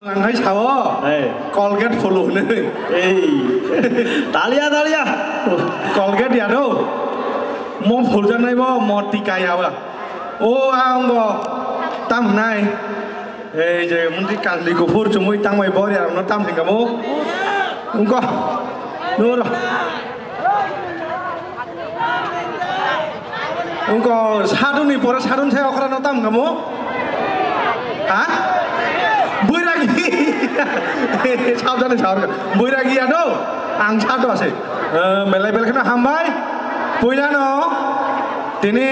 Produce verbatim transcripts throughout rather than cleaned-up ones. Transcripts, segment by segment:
Ang hai sao, Hey. Colgate phulu hwnwi. Ei. Talia, talia. Colgate ya do. Mo phuljaknai bo, mo tika ya ba. O, ang bo tam hnai. Ei je, mungki kangli kuphur chumui tangmai bor ya, no tam thingkamo. Ungko. Nur. Ungko saduni pore sadun sai okra no tam kamo? Ha? Buiragi. Sabjani sahor. Buiragi ano. Ang sadu ase. Eh, belai belai kheno hambai. Puila no. Tini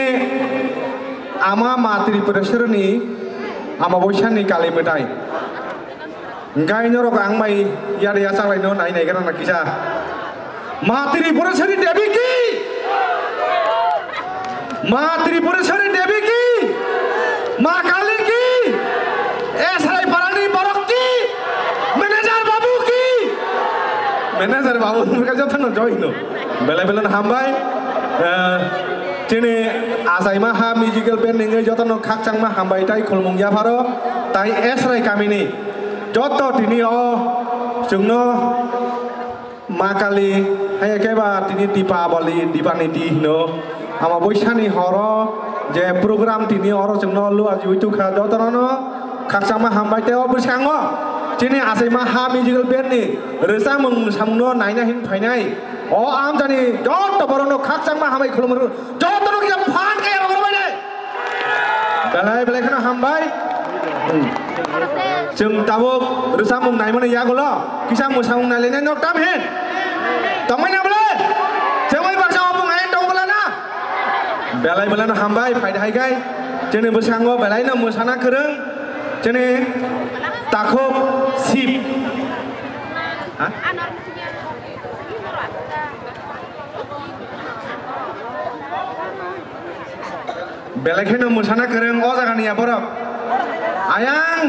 ama matri presirni ama boisani kali metai. Hingke norok ang mai yari yachak laino nai nai gana kisa. Ma Tripureshwari Devi ki! Ma Tripureshwari Devi ki! Ma Kali ki! Esrai parani borok ki! Manager babu ki! Manager babu hingke jotono joy hino. Belai belai no hambai. Eh, chini achaima ha musical band ni wngwi jotono khakchangma hambai tai khulumung yapharo. Tai Esrai kamini. Joto tini o chwngno Ma Kali, hai khe ba tini Dipabali, Dipaniti hino. Ama Boisani horo je program tini oro chwngno luajiwi tukha jotono khakchangma hambai tei o bwskango chini achaima ha musical band ni rwchapmung mwsamungno naina hin phainai o amchani joto borokno khakchangma hambai khulumrw jotono kisa phan kaya rogorbai de. Belai belai kheno hambai. Chwng tabuk rwchapmung naimani yagulo kisa mwsamung nailainai nok tam hin. Tongmani bwle? Chwng bai baksa opung ayan tong bwla na? Belai belai no hambai phaida hai kai. Chini bwskango belai no mwsana kwrwng. Chini takhuk sip. Ha? Belai kheno mwsana kwrwng o jagani ya borok. Ayang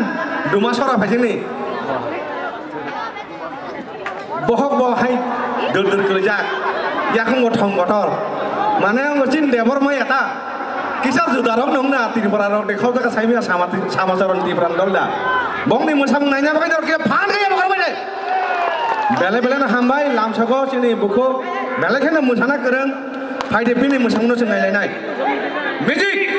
duma sora phaisini. Bohok bo hai dor dor kwlaijak. Yakung bo thong kotor. Mane ang chin debor mai eta. Kisar juda rok nong na Tripura rok de khau jaga saimya sama sama charon Tripura dol da. Bongni mwsang naina bagwi dor ke phan kaya bokor bai de. Belai belai no hambai lamsogo chini bukhuk belai kheno mwsana kwrwng phaide bini mwsangno se nailainai. Music.